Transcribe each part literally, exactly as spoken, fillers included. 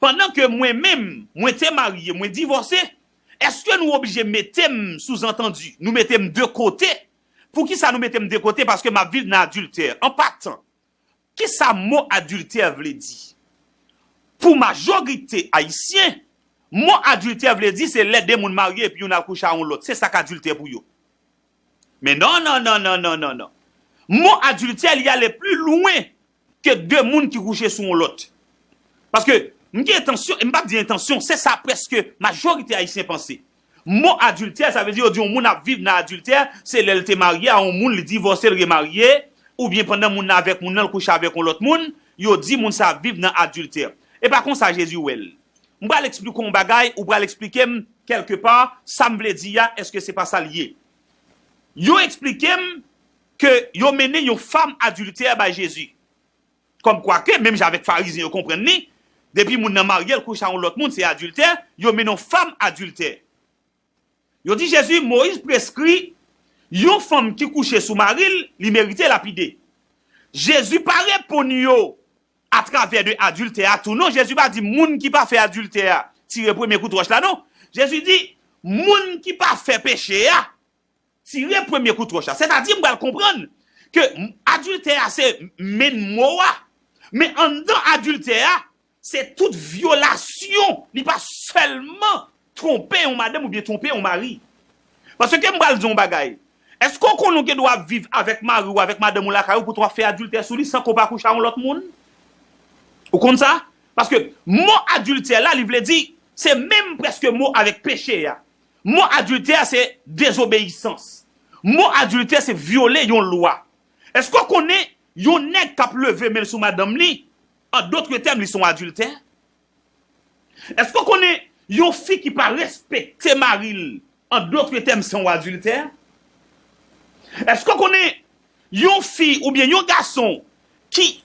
pandan ke mwen menm, mwen te marye, mwen divòse, èske nou oblije mete m, souzantandi, nou mete m de kote? Poukisa nou mete m de kote? Paske m ap viv nan adiltè. An patan, kisa mo adiltè vle di? Pou majorite ayisyen, mo adiltè vle di se lè de moun marye epi youn al kouche a yon lòt. Se sa k adiltè pou yo. Men non, non, non, non, non, non, non. Mo adiltè, li ale pli lwen ke de moun ki kouche sou yon lòt. Paske, m gen entansyon, e m p ap di entansyon, se sa prèske majorite ayisyen panse. Mo adiltè, sa vle di yo di yon moun ap viv nan adiltè, se lè l te marye a yon moun, li divòse, l remarye, oubyen pandan moun nan avèk moun nan, l kouche avèk yon lòt moun, yo di moun sa ap viv nan adiltè. E pa konsa Jezi wè l. M pral eksplike w yon bagay, ou pral eksplike m, kèlkepa, sa m vle di a, èske se pa sa l ye? Yo eksplike m ke yo mennen yon fanm adiltè bay Jezi. Kòmkwa ke, menm jan avèk Farizyen yo konprann li, depi moun nan marye, l kouche a yon lòt moun, se adiltè, yo mennen yon fanm adiltè. Yo di Jezi, Moyiz preskri yon fanm ki kouche sou mari l, li merite lapide. Jezi pa reponn yo atravè de adiltè a tou non. Jezi pa di moun ki pa fè adiltè a, tire premye kout wòch la non. Jezi di moun ki pa fè peche a, tire premye kout wòch la. Sètadi m pral konprann ke adiltè a se menm mo a. Men anndan adiltè a, se tout vyolasyon. Li pa sèlman twonpe yon madanm oubyen twonpe yon mari. Paske m pral di yon bagay. Èske w konnen w gen dwa ap viv avèk mari w, avèk madanm ou lakay ou, pou w ap fè adiltè sou li san ke w pa kouche a yon lòt moun? Ou konn sa? Paske mo adiltè la, li vle di, se menm prèske mo avèk peche a. Mo adiltè se dezobeyisans. Mo adiltè se vyole yon lwa. Èske w konnen yon nèg k ap leve men l sou madanm li, an dòt tèm, li se yon adiltè? Èske w konnen yon fi ki pa respekte mari l, an dòt tèm, se yon adiltè? Èske w konnen yon fi oubyen yon gason ki,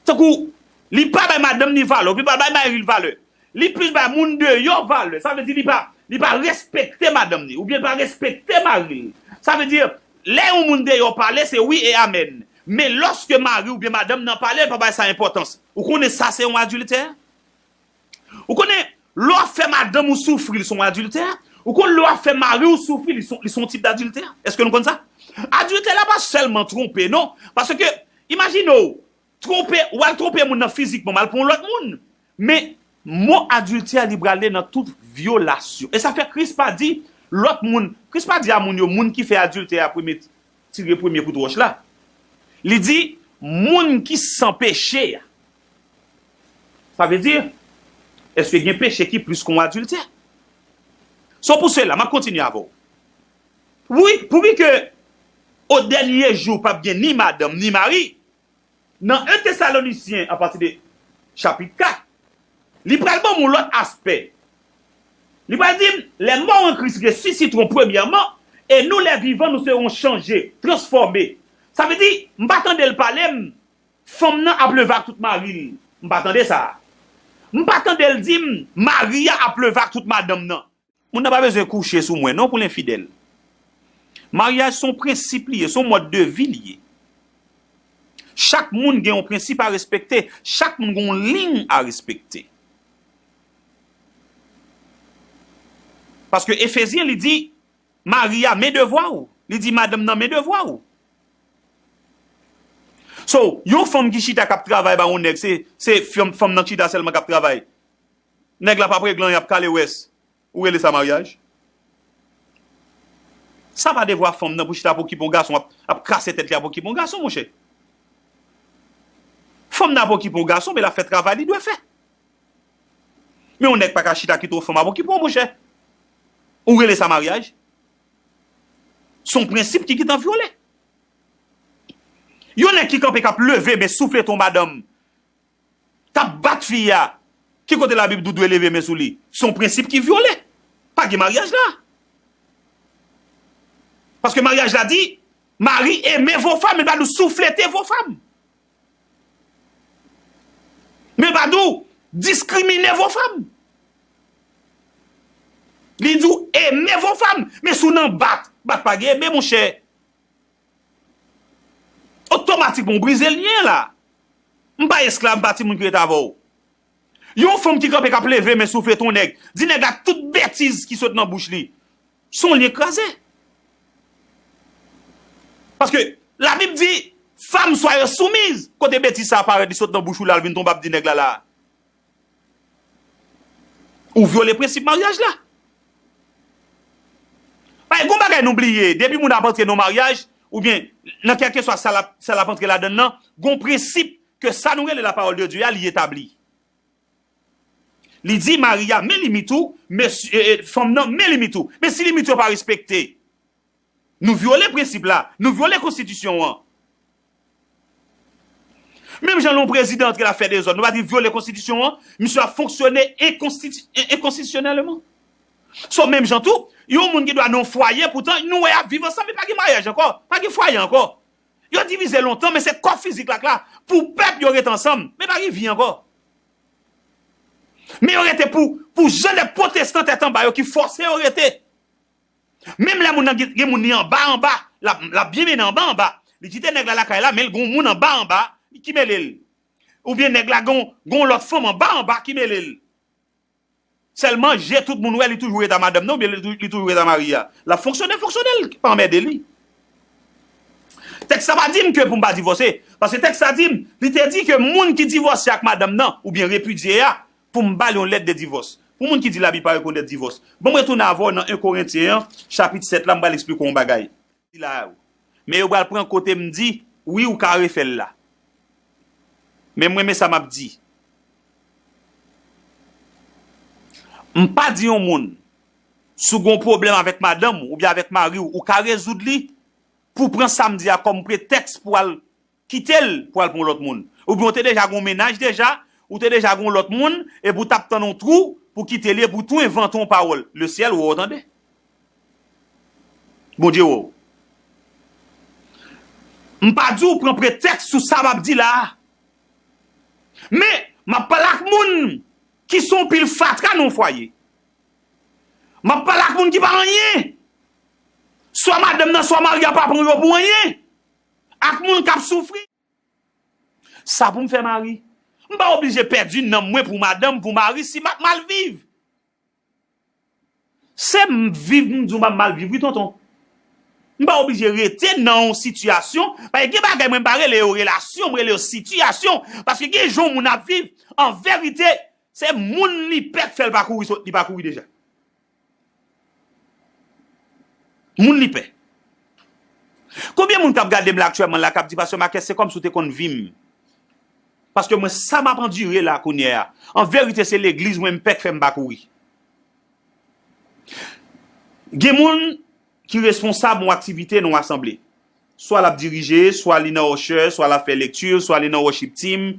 tankou, li pa bay madanm ni valè, oubyen pa bay mari l valè, li plis bay moun deyò valè, sa vle di li pa, li pa respekte madanm ni, oubyen pa respekte mari l. Sa vle di, lè yon moun deyò pale, se wi e amèn. Men lòske mari oubyen madanm nan pale, l pa bay sa enpòtans. Ou konnen sa se yon adiltè? Ou konnen, lè w ap fè madanm ou soufri, li se yon adiltè. Ou konn lè w ap fè mari w soufri, li se, li se yon tip dadiltè. Èske nou konn sa? Adiltè la pa sèlman twonpe, non. Paske, imajine w, twonpe, w al twonpe moun nan fizikman, w al pran yon lòt moun. Men, mo adiltè li prale nan tout vyolasyon. E sa fè Kris pa di lòt moun, Kris pa di a moun yo, moun ki fè adiltè a premye, tire premye kout wòch la. Li di, moun ki san peche a. Sa vle di, èske gen peche ki plis ke yon adiltè? So, pou sela, m ap kontinye avè w. Wi, pou pi ke o dènye jou p ap gen ni madanm, ni mari, nan en Tesalonisyen, apati de chapit kat, li pral ban m yon lòt aspè. Li pral di m, les morts en Christ ressusciteront premièrement, et nous les vivants, nous serons changés, transformés. Sa vle di, m pa tande l pale m, fanm nan ap leve ak tout mari l. M pa tande sa. M pa tande l di m, mari a ap leve ak tout madanm nan. Moun nan pa bezwen kouche sou mwen non pou l enfidèl. Maryaj se yon prensip li ye, se yon mòd de vi li ye. Chak moun gen yon prensip a respekte, chak moun gen yon liy a respekte. Paske Efezyen li di, mari a men devwa w, li di madanm nan men devwa w. So, yon fanm ki chita k ap travay ba yon nèg, se, se fanm, fanm nan k chita sèlman k ap travay. Nèg la p ap regle anyen, ap kale wès. Ou rele sa maryaj? Sa pa devwa fanm nan pou chita ap okipe yon gason, ap, ap kase tèt li ap okipe yon gason, monchè. Fanm nan ap okipe yon gason, men l ap fè travay li dwe fè. Men yon nèg pa ka chita kite yon fanm ap okipe w, monchè. Ou rele sa maryaj? Se yon prensip ki gentan vyole. Yon nèg ki kanpe, k ap leve men souflete yon madanm, k ap bat fi a, ki kote Labib di w dwe leve men sou li? Se yon prensip ki vyole. Pa gen maryaj la. Paske maryaj la di, mari, aimez vos femmes, men l pa di w souflete vos femmes. Men l pa di w diskrimine vos femmes. Li di w aimez vos femmes, men si w nan bat, bat pa gen aimer, monchè. Otomatikman, w brize lyen la. M pa esklav, m pa timoun ki ret avè w. Yon fanm ki kanpe k ap leve men souflete yon nèg, di nèg la tout betiz ki sot nan bouch li. Se yon lyen kraze. Paske Labib di, fanm, soyez soumises. Kote betiz sa a parèt, li sot nan bouch ou la, l vin tonbe ap di nèg la la a? Ou vyole prensip maryaj la. Paske gon bagay nou bliye, depi moun ap antre nan maryaj, oubyen nan kèlkeswa sa l ap, sa l ap antre ladan l nan, gon prensip ke sa nou rele la parole de Dieu a, li etabli. Li di mari a, men limit ou, mesye, eh, eh, fanm nan, men limit ou. Men si limit yo pa respekte, nou vyole prensip la, nou vyole konstitisyon an. Menm jan yon prezidan antre la fè dezòd, nou pa di vyole konstitisyon an, misye ap fonksyone enkonstiti-, en-, enkonstitisyonèlman. So, menm jan tou, yon moun gen dwa nan yon fwaye, poutan nou wè y ap viv ansanm, men pa gen maryaj ankò, pa gen fwaye ankò. Yo divize lontan, men se kò fizik la k la. Pou pèp yo rete ansanm, men pa gen vi ankò. Men yo rete pou, pou jan de pwotestan tèt anba yo ki fòse yo rete. Menm lè moun nan gen, gen moun li anba, anba, l ap, l ap byen mennen anba, anba. Li kite nèg la lakay la, men l gen moun anba, anba, ki mele l. Oubyen nèg la gen, gen lòt fanm anba, anba, ki mele l. Sèlman, je tout moun wè, li toujou ret a madanm nan, oubyen li tou-, li toujou ret a mari a. L ap fonksyone, fonksyone, l pa anmède li. Tèks la pa di m ke pou m pa divòse. Paske tèks la di m, li te di ke moun ki divòse ak madanm nan, oubyen repidye a, pou m ba l yon lèt de divòs. Pou moun ki di Labib pa rekonèt divòs. Bon, m retounen avè w nan en Korentyen an, chapit sèt la, m pral eksplike w yon bagay. Di la, men yo pral pran kote m di, wi, ou ka refè l la. Men m renmen sa m ap di. M pa di yon moun, si w gen yon pwoblèm avèk madanm ou oubyen avèk mari w, ou ka rezoud li, pou w pran sa m di a kòm pretèks pou w al kite l pou al pran yon lòt moun. Oubyen ou te deja gen yon mennaj deja, ou te deja gen yon lòt moun, epi w t ap tann yon twou pou kite li, epi w tou envante yon pawòl. Lesyèl wè w, tande. Bondye wè w. M pa di w pran pretèks sou sa m ap di la a. Men, m ap pale ak moun ki se yon pil fatra nan yon fwaye. M ap pale ak moun ki pa anyen. Swa madanm nan, swa mari a pa pran yo pou anyen. Ak moun k ap soufri. Sa pou m fè mari? M pa oblije pèdi nanm mwen pou madanm, pou mari, si m ap mal viv. Se m viv, m di w m ap mal viv, wi, tonton. M pa oblije rete nan yon sitiyasyon, paske gen bagay mwen m pa rele yo relasyon, m rele yo sitiyasyon. Paske gen jan moun ap viv, an verite, se moun li pè k fè l pa kouri sot, li pa kouri deja. Moun li pè. Konbyen moun k ap gade m la aktyèlman la k ap di, Pastè Marques, se kòmsi w te konn vi m? Paske mwen, sa m ap andire la kounye a, an verite, se legliz mwen m pè k fè m pa kouri. Gen moun ki responsab yon aktivite nan yon asanble. Swa l ap dirije, swa li nan usher, swa l ap fè lekti, swa li nan worship team.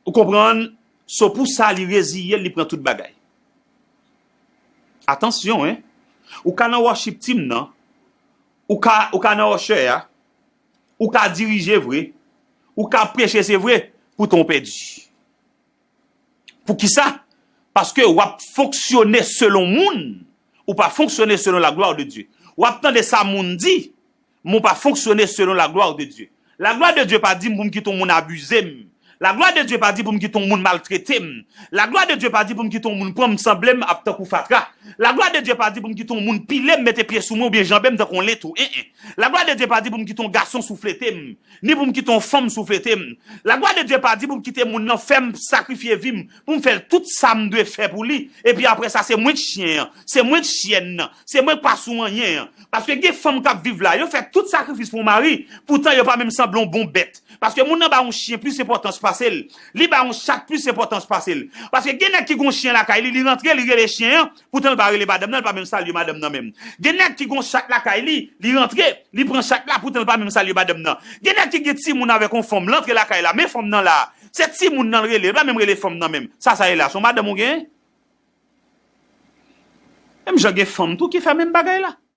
Ou konprann? So, pou sa, li reziye l, li pran tout bagay. Atansyon, en! Ou ka nan worship team nan, ou ka, ou ka nan usher a, ou ka dirije vre, ou ka preche, se vre, poutan w pèdi. Poukisa? Paske w ap fonksyone selon moun, ou pa fonksyone selon la gloire de Dieu. W ap tande sa moun di, men w pa fonksyone selon la gloire de Dieu. La gloire de Dieu pa di m pou m kite yon moun abize m. La gloire de Dieu pa di pou m kite yon moun maltrete m. La gloire de Dieu pa di pou m kite yon moun pran m, sanble m ap tankou fatra. La gloire de Dieu pa di pou m kite yon moun pile m, mete pye sou mwen oubyen janbe m tankou yon letou. En, en. La gloire de Dieu pa di pou m kite yon gason souflete m, ni pou m kite yon fanm souflete m. La gloire de Dieu pa di pou m kite moun nan fè m sakrifye vi m, pou m fè l tout sa m dwe fè pou li, epi apre sa, se mwen k chyen an, se mwen k chyèn nan, se mwen k pa sou anyen an. Paske gen fanm k ap viv la, yo fè tout sakrifis pou yon mari, poutan yo pa menm sanble yon bon bèt. Paske moun nan ba yon chyen plis enpòtans pase l. Li ba yon chat plis enpòtans pase l. Paske gen nèg ki gen yon chyen lakay li, li rantre, li rele chyen an, poutan l pa rele madanm nan, li pa menm salye madanm nan menm. Gen nèg ki gen yon chat lakay li, li rantre, li pran chat la, poutan l pa menm salye madanm nan. Gen nèg ki gen timoun avèk yon fanm, l antre lakay la, men fanm nan la, se timoun nan l rele, li pa menm rele fanm nan menm. Sa sa ye la, se yon madanm ou genyen? Menm jan gen fanm tou ki fè menm bagay la.